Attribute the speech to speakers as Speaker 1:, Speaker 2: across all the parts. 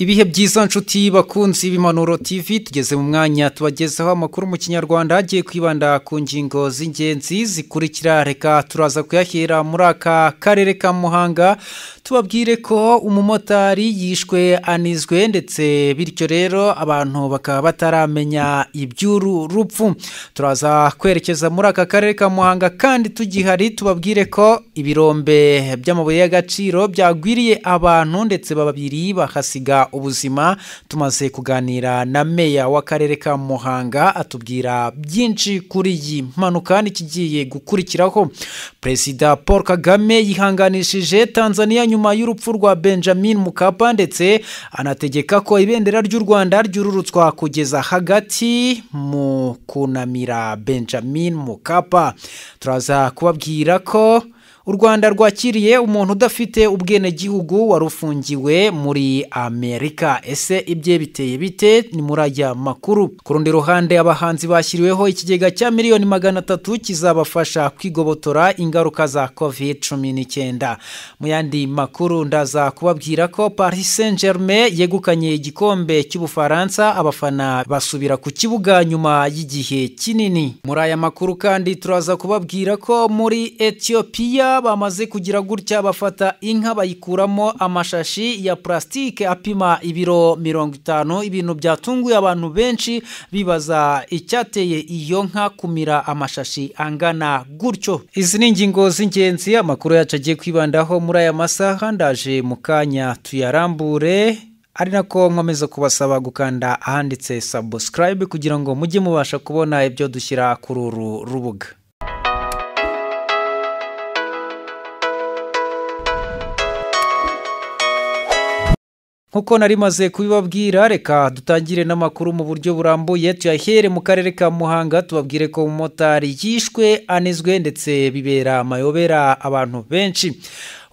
Speaker 1: Ibihe byiza nshuti bakunzi b'Impanuro TV, tugeze mu mwanya tubagezaho amakuru mu Kinyarwanda agiye kwibanda ku ngingo z'ingenzi zikurikira. Reka turaza kuyahera muri aka karere ka Muhanga, tubabwire ko umumotari yishwe anizwe, ndetse bityo rero abantu bakaba bataramenya iby'uru rupfu. Turaza kwerekeza muri aka karere ka Muhanga kandi tugihari tubabwire ko ibirombe by'amabuye y'agaciro byagwiriye abantu ndetse babiri bakasiga ubuzima. Tumaze kuganira na meya w'akarere ka Muhanga atubwira byinshi kuri iyi mpanuka n'ikigiye gukurikiraho. Perezida Paul Kagame yihanganishije Tanzania nyuma y'urupfu rwa Benjamin Mkapa, ndetse anategeka ko ibendera ry'u Rwanda ryururutswa kugeza hagati mu kunamira Benjamin Mkapa. Turaza kubabwira ko u Rwanda rwakiriye umuntu udafite ubwenegihugu warufungiwe muri Amerika. Ese ibye biteye bite? Ni muri aya makuru. Ku rundi ruhande, abahanzi bashyiriweho ikigega cya 300,000,000 kizabafasha kwigobotora ingaruka za COVID-19. Mu yandi makuru ndaza kubabwira ko Paris Saint-Germain yegukanye igikombe cy'Ubufaransa, abafana basubira ku kibuga nyuma y'igihe kinini. Muri aya makuru kandi turaza kubabwira ko muri Ethiopia bamaze kugira gutya bafata inka bayikuramo amashashi ya plastike apima ibiro 50, ibintu byatunguye abantu benshi bibaza icyateye iyo nka kumira amashashi angana gutyo. Izi ni ingingo z'ingenzi amakuru yacu agiye kwibandaho muri aya masaha, ndaje mu kanya tuyarambure, ari nako nkomeza kubasaba gukanda ahanditse subscribe kugira ngo mujye mubasha kubona ibyo dushyira kuri uru rubuga. Nkuko nari maze kubibabwira, reka dutangire n'amakuru mu buryo burambuye, tuyahere mu karere ka Muhanga tubabwire ko umumotari yishwe anizwe ndetse bibera amayobera abantu benshi.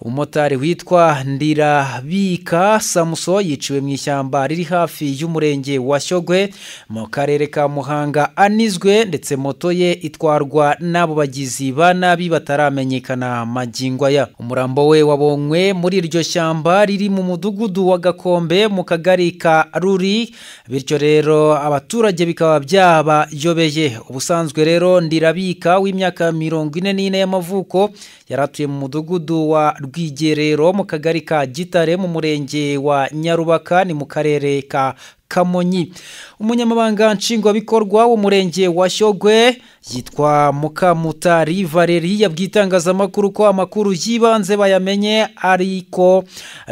Speaker 1: Umumotari witwa Ndirabika Samuso yiciwe mu ishyamba riri hafi y'umurenge wa Shyogwe mu karere ka Muhanga anizwe, ndetse moto ye itwarwa n'abo bagizi ba nabi bataramenyekana magingo aya. Umurambo we wabonywe muri iryo shyamba riri mu mudugudu wa Gakombe mu kagari ka Ruri, bityo rero abaturage bikaba byabayobeye. Ubusanzwe rero Ndirabika w'imyaka 44 y'amavuko yaratuye mu mudugudu wa Rwigerero mu kagari ka Gitare mu murenge wa Nyarubaka ni mu karere ka Kamonyi. Umunyamabanga nshingwabikorwa w'umurenge wa Shyogwe yitwa Mukamutari Valeri yabwiye itangazamakuru ko amakuru y'ibanze bayamenye, ariko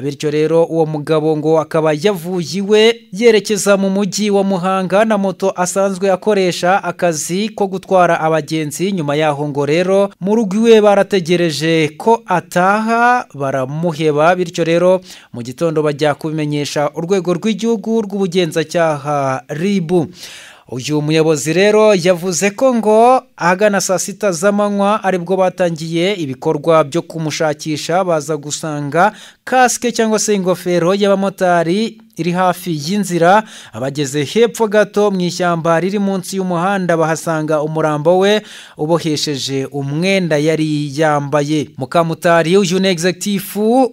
Speaker 1: bityo rero uwo mugabo ngo akaba yavuye iwe yerekeza mu mujyi wa Muhanga na moto asanzwe akoresha akazi ko gutwara abagenzi. Nyuma yaho ngo rero mu rugo iwe barategereje ko ataha baramuheba, bityo rero mu gitondo bajya kubimenyesha urwego rw'igihugu rw'ubugenzacyaha RIB. Uyu muyobozi rero yavuze ko ngo ahagana saa 6 z'amanywa aribwo batangiye ibikorwa byo kumushakisha, baza gusanga kasike cyangwa se ingofero y'abamotari iri hafi y'inzira. Abageze hepfo gato mu ishyamba riri munsi y'umuhanda bahasanga umurambo we ubohesheje umwenda yari yambaye. Mukamutari uyu ni executive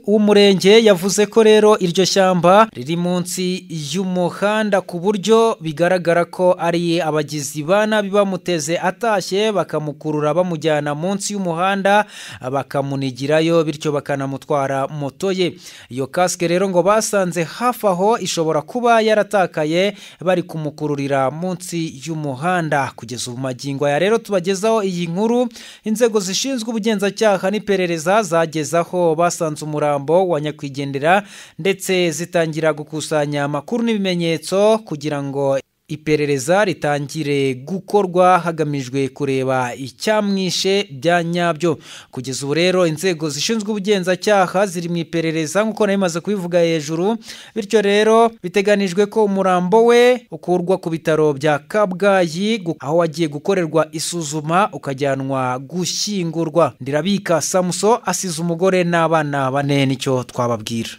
Speaker 1: w'umurenge yavuze ko rero iryo shyamba riri munsi y'umuhanda ku buryo bigaragara ko ari abagizi ba nabi bamuteze atashye bakamukurura bamujyana munsi y'umuhanda bakamunigirayo, bityo bakanamutwara moto ye. Iyo kasike rero ngo basanze hafi aho ishobora kuba yaratakaye bari kumukururira munsi y'umuhanda. Kugeza ubu magingo aya rero tubagezaho iyi nkuru, inzego zishinzwe ubugenzacyaha n'iperereza zagezaho basanze umurambo wa nyakwigendera, ndetse zitangira gukusanya amakuru n'ibimenyetso kugira ngo iperereza ritangire gukorwa hagamijwe kureba icyamwishe bya nyabyo. Kugeza ubu rero inzego zishinzwe ubugenzacyaha ziri mu iperereza nk'uko nari kubivuga hejuru, bityo rero biteganijwe ko umurambo we ukurwa ku bitaro bya Kabgayi aho wagiye gukorerwa isuzuma ukajyanwa gushyingurwa. Ndirabika Samuso asize umugore n'abana bane, nicyo twababwira.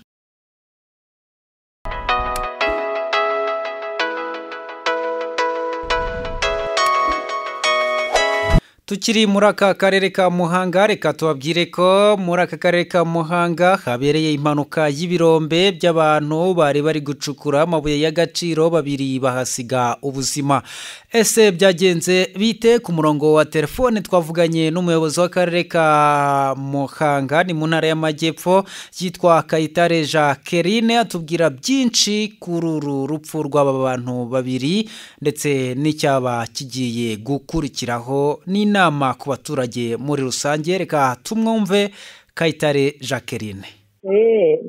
Speaker 1: Tukiri muri aka karere ka Muhanga, reka tubabwire ko muri aka karere ka Muhanga habereye impanuka y'ibirombe by'abantu bari bari gucukura amabuye y'agaciro, babiri bahasiga ubuzima. Ese byagenze bite? Ku murongo wa telefone twavuganye n'umuyobozi w'akarere ka Muhanga, ni mu ntara y'Amajyepfo, yitwa Kayitare Jacqueline, atubwira byinshi kuri uru rupfu rw'aba bantu babiri ndetse n'icyaba kigiye gukurikiraho n'inama ku baturage muri rusange. Reka tumwumve Kayitare Jacqueline.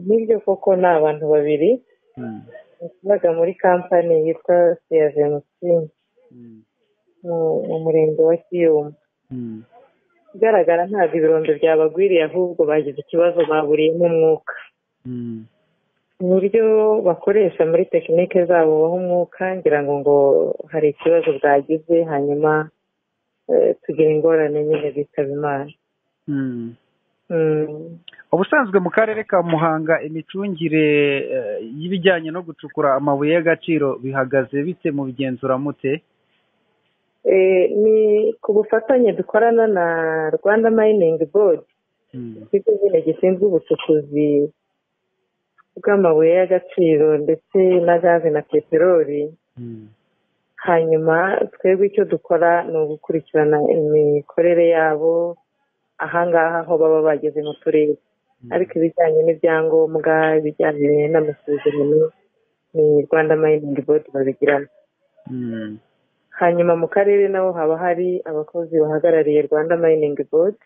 Speaker 2: Nibyo koko ni abantu babiri babaga muri kampani yitwa Siyavemusi mu murenge wa Kiyumba. Igaragara ntabwo ibirombe byabagwiriye, ahubwo bagize ikibazo baburiyemo umwuka. Uburyo bakoresha muri tekinike zabo baha umwuka, ngira ngo hari ikibazo bwagize, hanyuma tugira ingorane nyine bitaba Imana.
Speaker 1: Ubusanzwe mu karere ka Muhanga imicungire y'ibijyanye no gucukura amabuye y'agaciro bihagaze bite, mu bigenzura mute?
Speaker 2: Ni ku bufatanye dukorana na Rwanda Mining Board, ikigo nyine gishinzwe ubucukuzi bw'amabuye y'agaciro ndetse na gaze na peteroli. Hanyuma twebwe icyo dukora ni ugukurikirana imikorere yabo ahangaha aho baba bageze mu turere, ariko ibijyanye n'ibyangombwa, ibijyanye n'amasezerano ni Rwanda Mining Board babigirana. Hanyuma mu karere nabo haba hari abakozi bahagarariye Rwanda Mining Board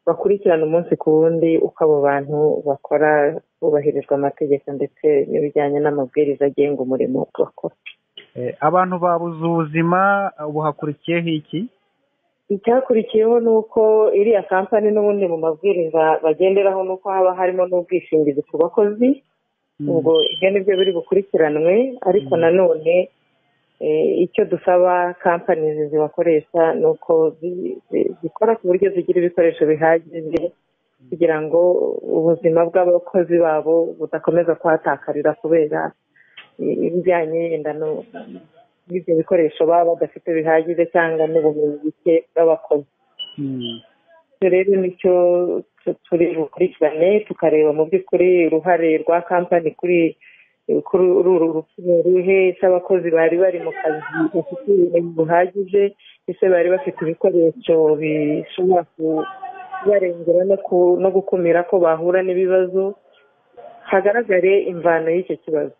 Speaker 2: bakurikirana umunsi ku wundi uko abo bantu bakora hubahirizwa amategeko ndetse n'ibijyanye n'amabwiriza agenga umurimo bakora.
Speaker 1: Abantu babuze ubuzima, ubu hakurikiyeho iki?
Speaker 2: Icyakurikiyeho ni uko iriya kampani n'ubundi mu mabwiriza bagenderaho ni uko haba harimo n'ubwishingizi ku bakozi, ubwo ibyo nibyo biri bukurikiranwe. Ariko nanone icyo dusaba kampani zibakoresha ni uko zikora ku buryo zigira ibikoresho bihagije kugira ngo ubuzima bw'abakozi babo budakomeza kuhatakarira kubera ibijyanye yenda n'ibyo bikoresho baba badafite bihagije cyangwa n'ubumenyi buke bw'abakozi. Icyo rero nicyo turi bukurikirane, tukareba mu by'ukuri uruhare rwa kampani kuri uru rupfu ni uruhe, ese abakozi bari bari mu kazi bafite ubumenyi buhagije, ese bari bafite ibikoresho bishobora kubarengera no gukumira ko bahura n'ibibazo, hagaragare imvano y'icyo kibazo.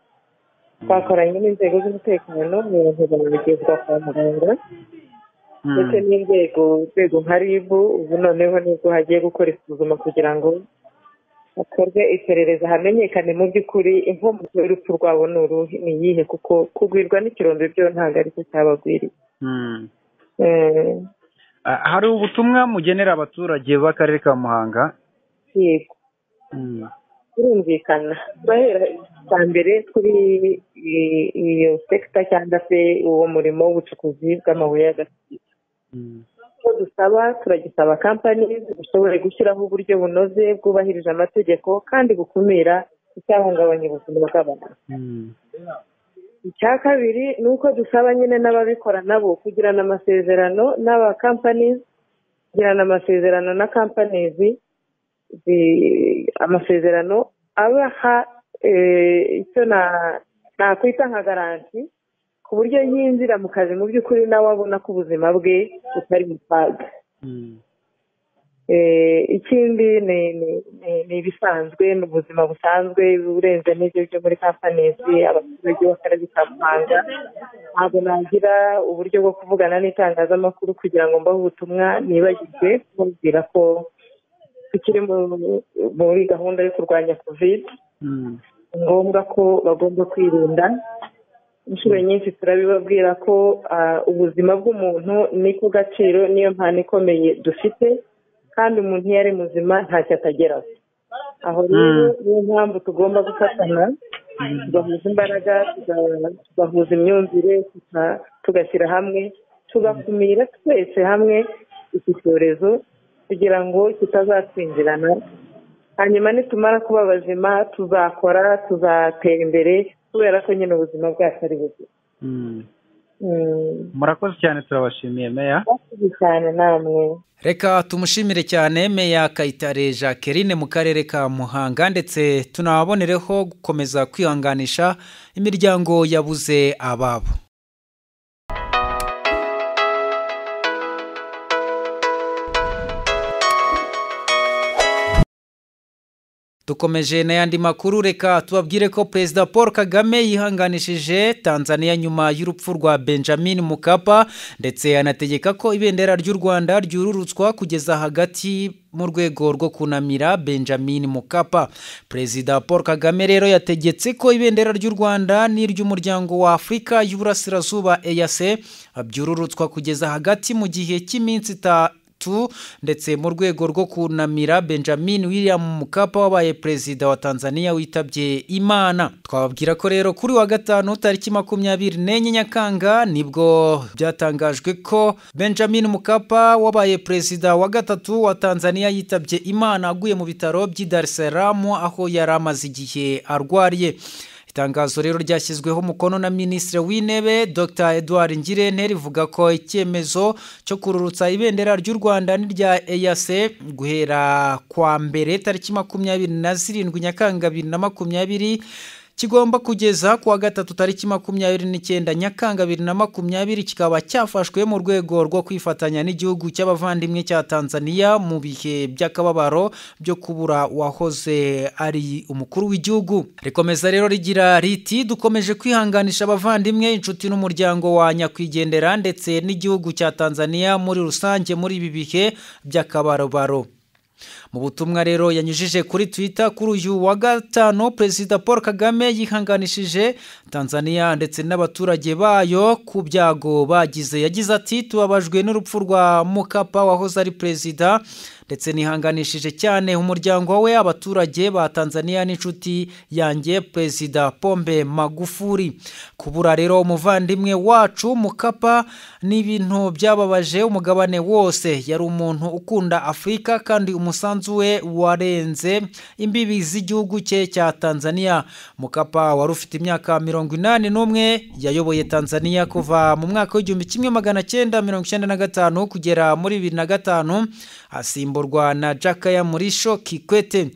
Speaker 2: Twakoranye n'inzego z'umutekano mu bintu bigezwa kwa muganga ndetse n'inzego nka RIB, ubu noneho nibwo hagiye gukora isuzuma kugira ngo hakorwe iperereza hamenyekane mu by'ukuri inkomoko y'urupfu rwabo ni iyihe, kuko kugwirwa n'ikirombe byo ntabwo aricyo cyabagwiriye.
Speaker 1: Hari ubutumwa mugenera abaturage b'akarere ka Muhanga?
Speaker 2: Yego, birumvikana. Bahera cya mbere kuri iyo sekita cyangwa se uwo murimo w'ubucukuzi bw'amabuye y'agaciro. Icyo dusaba, turagisaba kampani zishobore gushyiraho uburyo bunoze bwubahirije amategeko kandi bukumira icyahungabanya ubuzima bw'abantu. Icya kabiri ni uko dusaba nyine n'ababikora nabo kugirana amasezerano n'aba kampani, kugirana amasezerano na kampanizi, amasezerano abaha icyo nakwita nka garanti, ku buryo yinjira mu kazi mu by'ukuri nawe abona ko ubuzima bwe butari mu kaga. Ikindi ni ibisanzwe, ni ubuzima busanzwe urenze n'ibyo byo muri kampanizi. Abaturage b'akarere ka Muhanga ntabwo nagira uburyo bwo kuvugana n'itangazamakuru kugira ngo mbahe ubutumwa, nibagirwe kubabwira ko tukiri muri gahunda yo kurwanya Covid. Ni ngombwa ko bagomba kwirinda. Inshuro nyinshi turabibabwira ko ubuzima bw'umuntu niko gaciro, niyo mpano ikomeye dufite, kandi umuntu iyo ari muzima ntacyo atageraho. Aho rero niyo mpamvu tugomba gufatana, tugahuza imbaraga, tugahuza imyumvire, tugashyira hamwe, tugakumira twese hamwe iki cyorezo kugira ngo kitazatwinjirana. Hanyuma nitumara kuba bazima tuzakora, tuzatera imbere, kubera ko nyine ubuzima bwacu ari buzima.
Speaker 1: Murakoze cyane, turabashimiye meya.
Speaker 2: Murakoze cyane namwe.
Speaker 1: Reka tumushimire cyane Meya Kayitare Jacqueline mu karere ka Muhanga, ndetse tunabonereho gukomeza kwihanganisha imiryango yabuze ababo. Dukomeje n'ayandi makuru, reka tubabwire ko Perezida Paul Kagame yihanganishije Tanzania nyuma y'urupfu rwa Benjamin Mkapa, ndetse anategeka ko ibendera ry'u Rwanda ryururutswa kugeza hagati mu rwego rwo kunamira Benjamin Mkapa. Perezida Paul Kagame rero yategetse ko ibendera ry'u Rwanda n'iry'umuryango wa Afurika y'Uburasirazuba EAC byururutswa kugeza hagati mu gihe cy'iminsi 3, ndetse mu rwego rwo kunamira Benjamin William Mkapa wabaye perezida wa Tanzania witabye Imana. Twababwira ko rero kuri wa gatanu tariki 24 Nyakanga nibwo byatangajwe ko Benjamin Mkapa wabaye perezida wa gatatu wa Tanzania yitabye Imana aguye mu bitaro by'i Dar es Salaam aho yari amaze igihe arwariye. Itangazo rero ryashyizweho umukono na Minisitiri w'Intebe Dr Edouard Ngirente rivuga ko icyemezo cyo kururutsa ibendera ry'u Rwanda n'irya EAC guhera kwa mbere tariki 27 Nyakanga 2020 kigomba kugeza kuwa gatatu tariki 29 Nyakanga 2020, kikaba cyafashwe mu rwego rwo kwifatanya n'igihugu cy'abavandimwe cya Tanzania mu bihe by'akababaro byo kubura wahoze ari umukuru w'igihugu. Rikomeza rero rigira riti: dukomeje kwihanganisha abavandimwe, inshuti n'umuryango wa nyakwigendera ndetse n'igihugu cya Tanzania muri rusange muri ibi bihe by'akabarobaro. Mu butumwa rero yanyujije kuri Twitter kuri uyu wa gatanu, Perezida Paul Kagame yihanganishije Tanzania ndetse n'abaturage bayo ku byago bagize. Yagize ati: tubabajwe n'urupfu rwa Mkapa wahoze ari perezida, ndetse nihanganishije cyane umuryango we, abaturage ba Tanzania n'inshuti yanjye Perezida Pombe Magufuli. Kubura rero umuvandimwe wacu Mkapa ni ibintu byababaje umugabane wose. Yari umuntu ukunda Afurika kandi umusanzu we warenze imbibi z'igihugu cye cya Tanzania. Mkapa wari ufite imyaka 81 yayoboye Tanzania kuva mu mwaka w'1995 kugera muri 2005, asimburwa na Jakaya Mrisho Kikwete.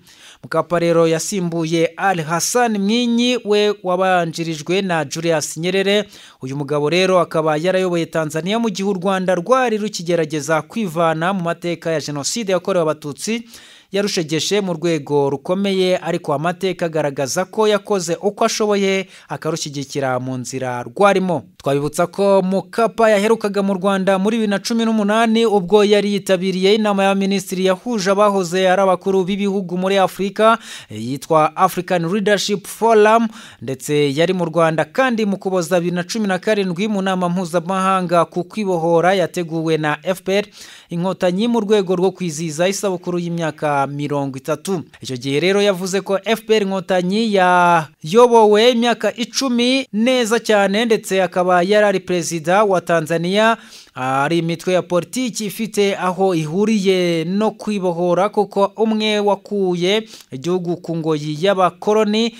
Speaker 1: Mkapa rero yasimbuye Ali Hassan Mwinyi we wabanjirijwe na Julius Nyerere. Uyu mugabo rero akaba yarayoboye Tanzania mu gihe u Rwanda rwari rukigerageza kwivana mu mateka ya jenoside yakorewe Abatutsi yarushegeshe mu rwego rukomeye, ariko amateka agaragaza ko yakoze uko ashoboye akarushyigikira mu nzira rwarimo. Twabibutsa ko Mkapa yaherukaga mu Rwanda muri 2018 ubwo yari yitabiriye inama ya minisitiri yahuje abahoze ari abakuru b'ibihugu muri Afurika yitwa African Leadership Forum, ndetse yari mu Rwanda kandi mu Kuboza 2017 mu nama mpuzamahanga ku kwibohora yateguwe na FPR Inkotanyi mu rwego rwo kwizihiza isabukuru y'imyaka 30. Icyo gihe rero yavuze ko FPR Inkotanyi yayobowe imyaka 10 neza cyane, ndetse akaba yarari perezida wa Tanzania. Ari imitwe ya politiki ifite aho ihuriye no kwibohora, kuko umwe wakuye igihugu ku ngoyi y'abakoloni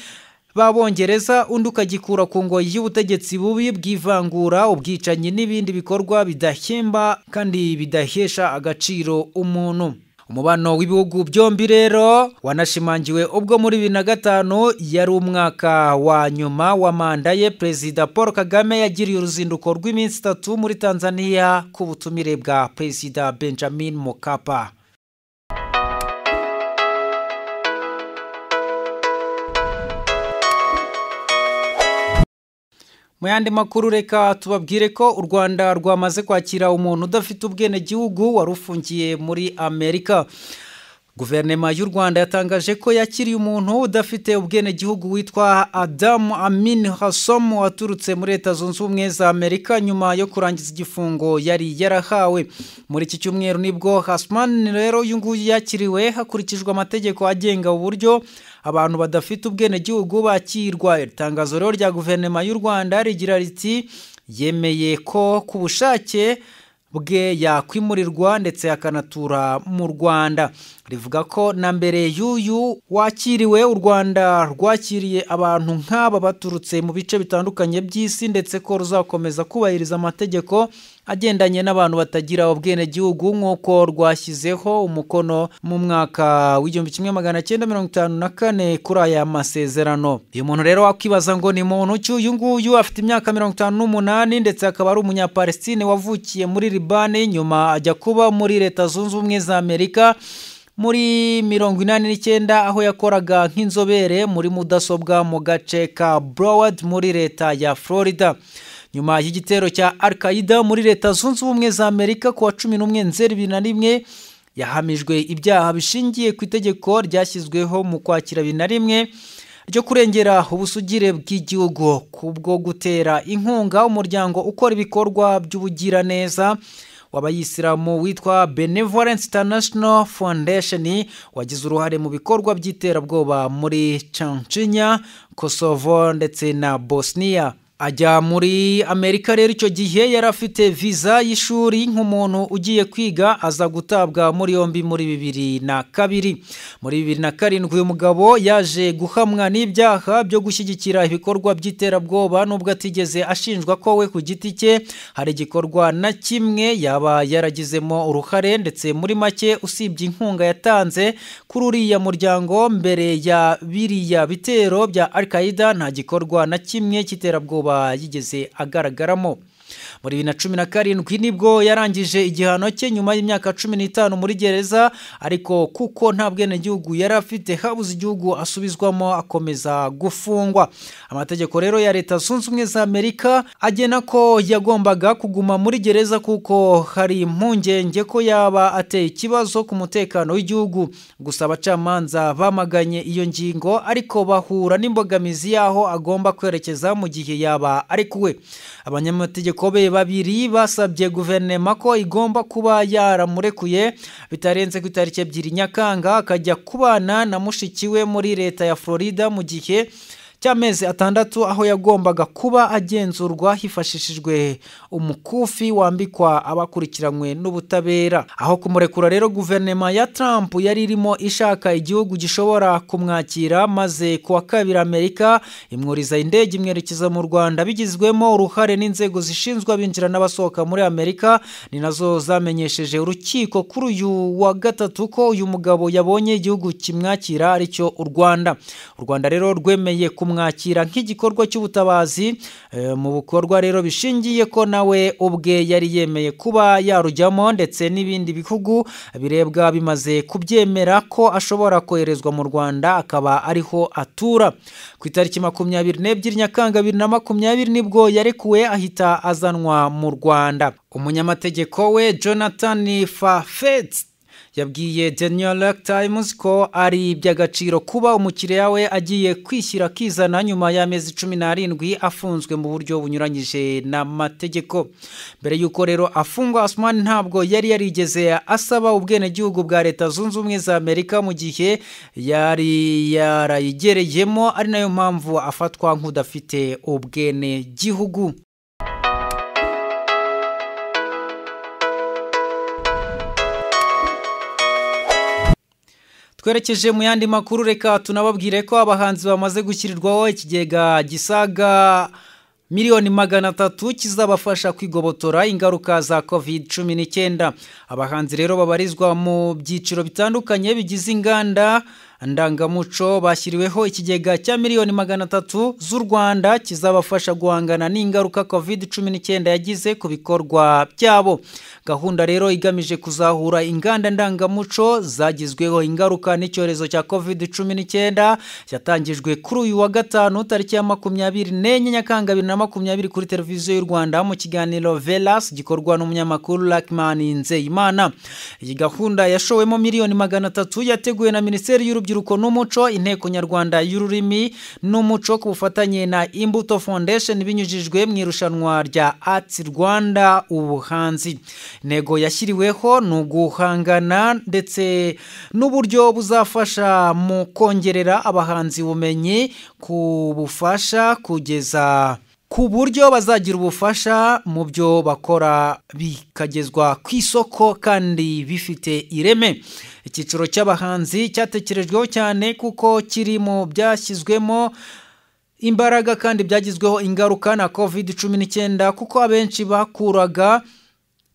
Speaker 1: b'Abongereza, undi ukagikura ku ngoyi y'ubutegetsi bubi bw'ivangura, ubwicanyi n'ibindi bikorwa bidahemba kandi bidahesha agaciro umuntu. Umubano w'ibihugu byombi rero wanashimangiwe ubwo muri 2005 yari umwaka wa nyuma wa manda ye, Perezida Paul Kagame yagiriye uruzinduko rw'iminsi 3 muri Tanzania ku butumire bwa Perezida Benjamin Mkapa. Mu yandi makuru reka tubabwire ko u Rwanda rwamaze kwakira umuntu udafite ubwenegihugu wari ufungiye muri Amerika. Guverinoma y'u Rwanda yatangaje ko yakiriye umuntu udafite ubwenegihugu witwa Adam Amin Hassom waturutse muri Leta Zunze Ubumwe za Amerika nyuma yo kurangiza igifungo yari yarahawe. Muri iki cyumweru nibwo Hasman rero uyu nguyu yakiriwe hakurikijwe amategeko agenga uburyo abantu badafite ubwenegihugu bakirwa. Itangazo rero rya guverinoma y'u Rwanda rigira riti: yemeye ko ku bushake bwe yakwimurirwa ndetse akanatura mu Rwanda. Rivuga ko na mbere y'uyu wakiriwe u Rwanda rwakiriye abantu nk'aba baturutse mu bice bitandukanye by'isi, ndetse ko ruzakomeza kubahiriza amategeko agendanye n'abantu batagira ubwenegihugu nk'uko rwashyizeho umukono mu mwaka w'1954 kuri aya masezerano. Uyu muntu rero wakwibaza ngo ni muntu ki uyu nguyu? Afite imyaka 58 ndetse akaba ari umunyapalestine wavukiye muri Libani, nyuma ajya kuba muri Leta Zunze Ubumwe za Amerika muri 89 aho yakoraga nk'inzobere muri mudasobwa mu gace ka Broward muri leta ya Florida. Nyuma y'igitero cya Al-Qaeda muri Leta Zunze Ubumwe za Amerika ku wa 11 Nzeri 2001, yahamijwe ibyaha bishingiye ku itegeko ryashyizweho mu Kwakira 2001 ryo kurengera ubusugire bw'igihugu kubwo gutera inkunga umuryango ukora ibikorwa by'ubugiraneza w'abayisilamu witwa Benevolence International Foundation, wagize uruhare mu bikorwa by'iterabwoba muri Chechnya, Kosovo ndetse na Bosnia. Ajya muri Amerika rero icyo gihe yari afite visa y'ishuri nk'umuntu ugiye kwiga, aza gutabwa muri yombi muri 2002. Muri 2007 uyu mugabo yaje guhamwa n'ibyaha byo gushyigikira ibikorwa by'iterabwoba, nubwo atigeze ashinjwa ko we ku giti cye hari igikorwa na kimwe yaba yaragizemo uruhare, ndetse muri make usibye inkunga yatanze kuri uriya muryango mbere ya biriya bitero bya Al-Qaeda, nta gikorwa na kimwe cy'iterabwoba yigeze agaragaramo. Muri 2017 nibwo yarangije igihano cye nyuma y'imyaka 15 muri gereza, ariko kuko nta bwenegihugu yari afite habuze igihugu asubizwamo akomeza gufungwa. Amategeko rero ya Leta Zunze Ubumwe za Amerika agena ko yagombaga kuguma muri gereza kuko hari impungenge ko yaba ateye ikibazo ku mutekano w'igihugu. Gusa abacamanza bamaganye iyo ngingo, ariko bahura n'imbogamizi y'aho agomba kwerekeza mu gihe yaba arekuwe. Abanyamategeko be babiri basabye guverinoma ko igomba kuba yaramurekuye bitarenze ku itariki 2 Nyakanga, akajya kubana na mushiki we muri leta ya Florida mu gihe cy'amezi 6, aho yagombaga kuba agenzurwa hifashishijwe umukufi wambikwa abakurikiranywe n'ubutabera. Aho kumurekura rero guverinoma ya Trump yari irimo ishaka igihugu gishobora kumwakira, maze kuwa kabiri Amerika imwuriza indege imwerekeza mu Rwanda bigizwemo uruhare n'inzego zishinzwe abinjira n'abasohoka muri Amerika. Ni nazo zamenyesheje urukiko kuri uyu wa gatatu ko uyu mugabo yabonye igihugu kimwakira aricyo u Rwanda. U Rwanda rero rwemeye kumwakira nk'igikorwa cy'ubutabazi mu bikorwa rero bishingiye ko nawe ubwe yari yemeye kuba yarujyamo, ndetse n'ibindi bihugu birebwa bimaze kubyemera ko ashobora koherezwa mu Rwanda akaba ariho atura. Ku itariki 22 Nyakanga 2020 nibwo yarekuwe ahita azanwa mu Rwanda. Umunyamategeko we Jonathan Fafet yabwiye The New York Times ko ari iby'agaciro kuba umukiriya we agiye kwishyira akizana nyuma y'amezi 17 afunzwe mu buryo bunyuranyije n'amategeko. Mbere y'uko rero afungwa, Osman ntabwo yari yarigeze asaba ubwenegihugu bwa Leta Zunze Ubumwe za Amerika mu gihe yari yarayigereyemo, ari nayo mpamvu afatwa nk'udafite ubwenegihugu. Twerekeje mu yandi makuru, reka tunababwire ko abahanzi bamaze gushyirirwaho ikigega gisaga 300,000,000 kizabafasha kwigobotora ingaruka za COVID-19. Abahanzi rero babarizwa mu byiciro bitandukanye bigize inganda ndangamuco bashyiriweho ikigega cya 300,000,000 z'u Rwanda kizabafasha guhangana n'ingaruka COVID-19 yagize ku bikorwa byabo. Gahunda rero igamije kuzahura inganda ndangamuco zagizweho ingaruka n'icyorezo cya COVID-19 yatangijwe kuri uyu wa gatanu tariki ya 24 Nyakanga 2020 kuri televiziyo y'u Rwanda mu kiganiro Velas gikorwa n'umunyamakuru Luckman Nzeyimana. Iyi gahunda yashowemo 300,000,000 yateguwe na Minisiteri y'Urubyiruko n'Umuco, Inteko Nyarwanda y'Ururimi n'Umuco ku bufatanye na Imbuto Foundation binyujijwe mu irushanwa rya Arts Rwanda ubuhanzi. Intego yashyiriweho ni uguhangana ndetse n'uburyo buzafasha mu kongerera abahanzi ubumenyi, kubufasha kugeza ku buryo bazagira ubufasha mu byo bakora bikagezwa ku isoko kandi bifite ireme. Icyiciro cy'abahanzi cyatekerejweho cyane kuko kiri mu byashyizwemo imbaraga kandi byagizweho ingaruka na COVID-19, kuko abenshi bakuraga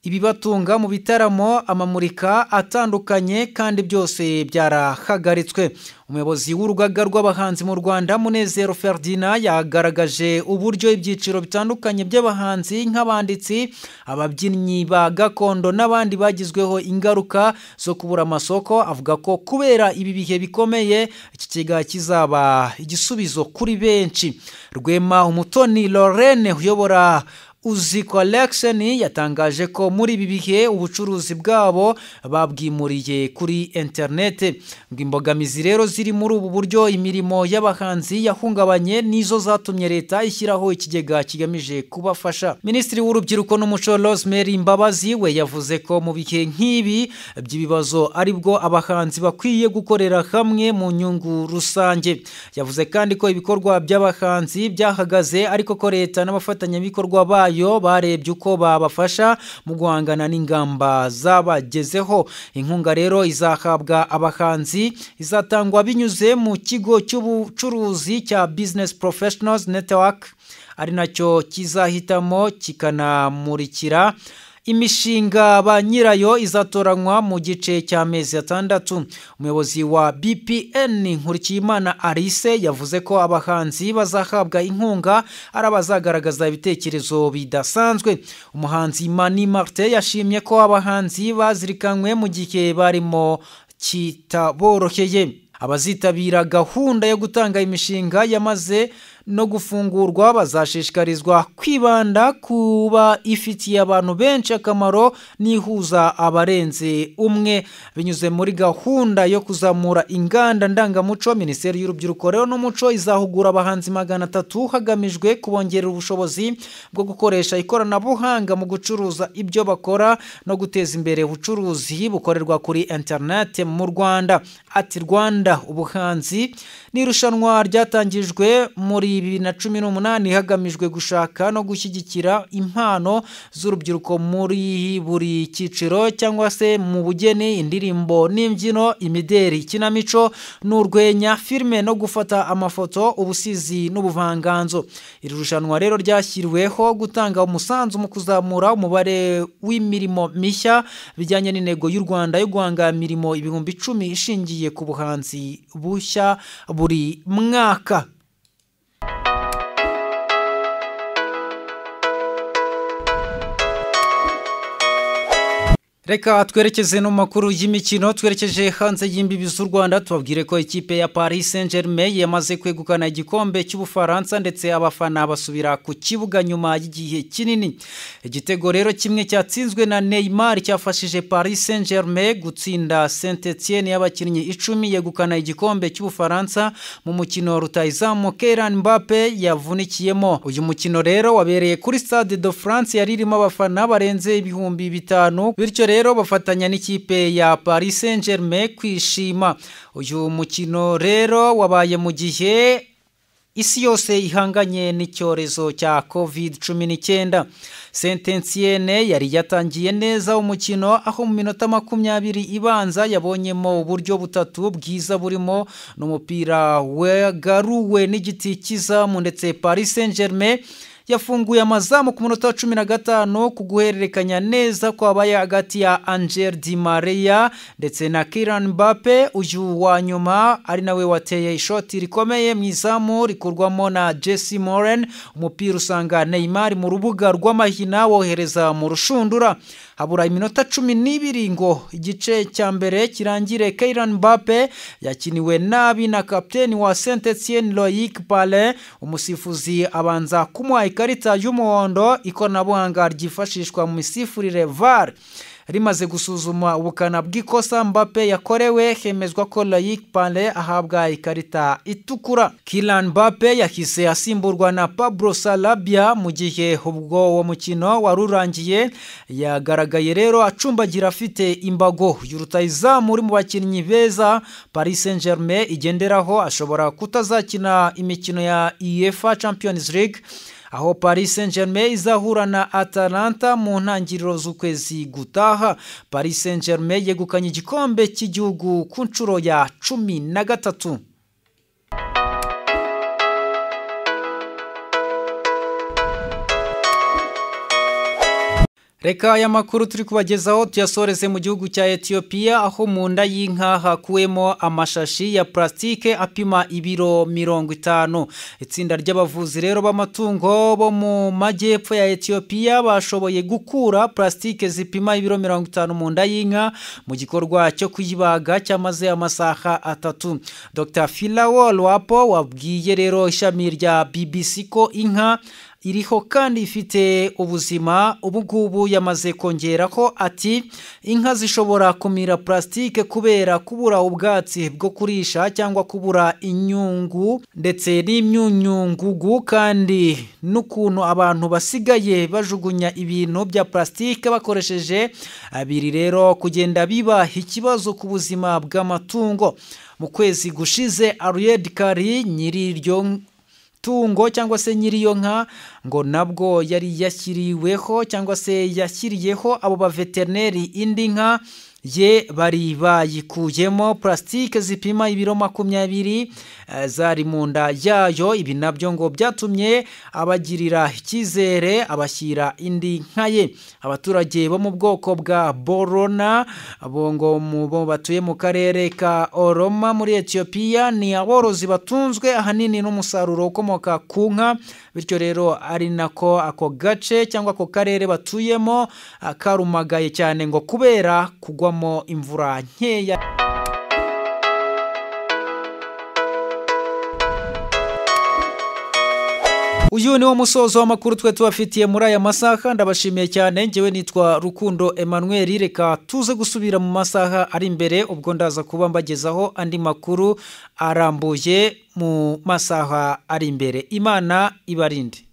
Speaker 1: ibibatunga mu bitaramo, amamurika atandukanye kandi byose byarahagaritswe. Umuyobozi w'urugaga rw'abahanzi mu Rwanda, Munezero Ferdinand, yagaragaje uburyo ibyiciro bitandukanye by'abahanzi nk'abanditsi, ababyinnyi ba gakondo n'abandi bagizweho ingaruka zo kubura amasoko. Avuga ko kubera ibi bihe bikomeye iki kigega kizaba igisubizo kuri benshi. Rwema Umutoni Lorraine uyobora Uzi Collection yatangaje ko muri ibi bihe ubucuruzi bwabo babwimuriye kuri interinete. Ngo imbogamizi rero ziri muri ubu buryo imirimo y'abahanzi yahungabanye nizo zatumye leta ishyiraho ikigega kigamije kubafasha. Minisitiri w'Urubyiruko n'Umuco Rosemary Mbabazi we yavuze ko mu bihe nk'ibi by'ibibazo aribwo abahanzi bakwiye gukorera hamwe mu nyungu rusange. Yavuze kandi ko ibikorwa by'abahanzi byahagaze, ariko ko leta n'abafatanyabikorwa bayo barebye uko babafasha mu guhangana n'ingamba zabagezeho. Inkunga rero izahabwa abahanzi izatangwa binyuze mu kigo cy'ubucuruzi cya Business Professionals Network, ari nacyo kizahitamo kikanamurikira imishinga ba nyirayo izatoranywa mu gice cy'amezi 6. Umuyobozi wa BPN Nkurikiyimana Alice yavuze ko abahanzi bazahabwa inkunga ari abazagaragaza ibitekerezo bidasanzwe. Umuhanzi Mani Martin yashimye ko abahanzi bazirikanywe mu gihe barimo kitaboroheye. Abazitabira gahunda yo gutanga imishinga yamaze no gufungurwa bazashishikarizwa kwibanda kuba ifitiye abantu benshi akamaro n'ihuza abarenze umwe, binyuze muri gahunda yo kuzamura inganda ndangamuco. Minisiteri y'Urubyiruko rero n'Umuco izahugura abahanzi 300 hagamijwe kubongerera ubushobozi bwo gukoresha ikoranabuhanga mu gucuruza ibyo bakora no guteza imbere ubucuruzi bukorerwa kuri internet mu Rwanda. Ati Rwanda ubuhanzi ni irushanwa ryatangijwe muri 2018 hagamijwe gushaka no gushyigikira impano z'urubyiruko muri buri cyiciro cyangwa se mu bugeni, indirimbo n'imbyino, imideri, ikinamico n'urwenya, filime no gufata amafoto, ubusizi n'ubuvanganzo. Iri rushanwa rero ryashyiriweho gutanga umusanzu mu kuzamura umubare w'imirimo mishya bijyanye n'intego y'u Rwanda yo guhanga imirimo 10,000 ishingiye ku buhanzi bushya buri mwaka. Reka twerekeze no makuru y'imikino, twerekeje hanze y'imbibi z'u Rwanda, tubabwire ko ikipe ya Paris Saint-Germain yamaze kwegukana igikombe cy'Ubufaransa ndetse abafana basubira ku kibuga nyuma y'igihe kinini. Igitego rero kimwe cyatsinzwe na Neymar cyafashije Paris Saint-Germain gutsinda Saint-Etienne y'abakinnyi 10 yegukana igikombe cy'Ubufaransa mu mukino rutahizamu Kylian Mbappe yavunikiyemo. Uyu mukino rero wabereye kuri Stade de France yari irimo abafana barenze 5,000, bityo rero bafatanya n'ikipe ya Paris Saint-Germain kwishima. Uyu mukino rero wabaye mu gihe isi yose ihanganye n'icyorezo cya COVID-19. Saint-Etienne yari yatangiye neza umukino aho mu minota 20 ibanza yabonyemo uburyo butatu bwiza burimo n'umupira wagaruwe n'igiti cy'izamu, ndetse Paris Saint-Germain yafunguye amazamu ku munota wa 15 ku guhererekanya neza kwabaye hagati ya Angel Di Maria ndetse na Kylian Mbappe. Uyu wa nyuma ari nawe wateye ishoti rikomeye mu izamu rikurwamo na Jesse Moren, umupira usanga Neymar mu rubuga rw'amahina wohereza mu rushundura. Habura iminota 12 ngo igice cya mbere kirangire. Kylian Mbappe yakiniwe nabi na kapiteni wa Saint-Etienne Loïc Palin, umusifuzi abanza kumuha ikarita y'umuhondo. Ikoranabuhanga ryifashishwa mu misifurire VAR rimaze gusuzuma ubukana bw'ikosa Mbappe yakorewe, hemezwa ko Loïc Palin ahabwa ikarita itukura. Kylian Mbappe yahise asimburwa na Pablo Sarabia mu gihe ubwo uwo mukino wari urangiye. Yagaragaye rero acumbagira afite imbago. Rutahizamu uri mu bakinnyi beza Paris Saint-Germain igenderaho ashobora kutazakina imikino ya UEFA Champions League. aho Paris Saint-Germain izahura na Atalanta mu ntangiriro z'ukwezi gutaha. Paris Saint-Germain yegukanye igikombe cy'igihugu ku nshuro ya 13. Reka aya makuru turi kubagezaho tuyasoreze mu gihugu cya Ethiopia, aho mu nda y'inka hakuwemo amashashi ya plastike apima ibiro 50. Itsinda ry'abavuzi rero b'amatungo bo mu majyepfo ya Ethiopia bashoboye gukura plastike zipima ibiro 50 mu nda y'inka mu gikorwa cyo kuyibaga cyamaze amasaha 3. Dr. Filawo Lwapo wabwiye rero ishami rya BBC ko inka iriho kandi ifite ubuzima ubu ngubu. Yamaze kongera ko ati inka zishobora kumira plastike kubera kubura ubwatsi bwo kurisha cyangwa kubura inyungu ndetse n'imyunyungugu, kandi n'ukuntu abantu basigaye bajugunya ibintu bya plastike bakoresheje abiri rero kugenda biba ikibazo ku buzima bw'amatungo. Mu kwezi gushize Ariel Kari nyiri iryo tungo cyangwa se nyiriyo nka ngo nabwo yari yashyiriweho cyangwa se yashyiriyeho abo baveterineri indi nka ye bari bayikuyemo plastike zipima ibiro 20 zari mu nda yayo. Ibi nabyo ngo byatumye abagirira icyizere abashyira indi nka ye. Abaturage bo mu bwoko bwa Borona bo ngo bo batuye mu karere ka Oroma muri Ethiopia ni aborozi batunzwe ahanini n'umusaruro ukomoka ku nka, bityo rero ari nako ako gace cyangwa ako karere batuyemo karumagaye cyane ngo kubera kugwa imvura nkeya. Uyu ni wo musozo w'amakuru twe tubafitiye muri aya masaha. Ndabashimiye cyane, ngewe nitwa Rukundo Emmanuel. Reka tuze gusubira mu masaha ari imbere, ubwo ndaza kuba mbagezaho andi makuru arambuye mu masaha ari imbere. Imana ibarinde.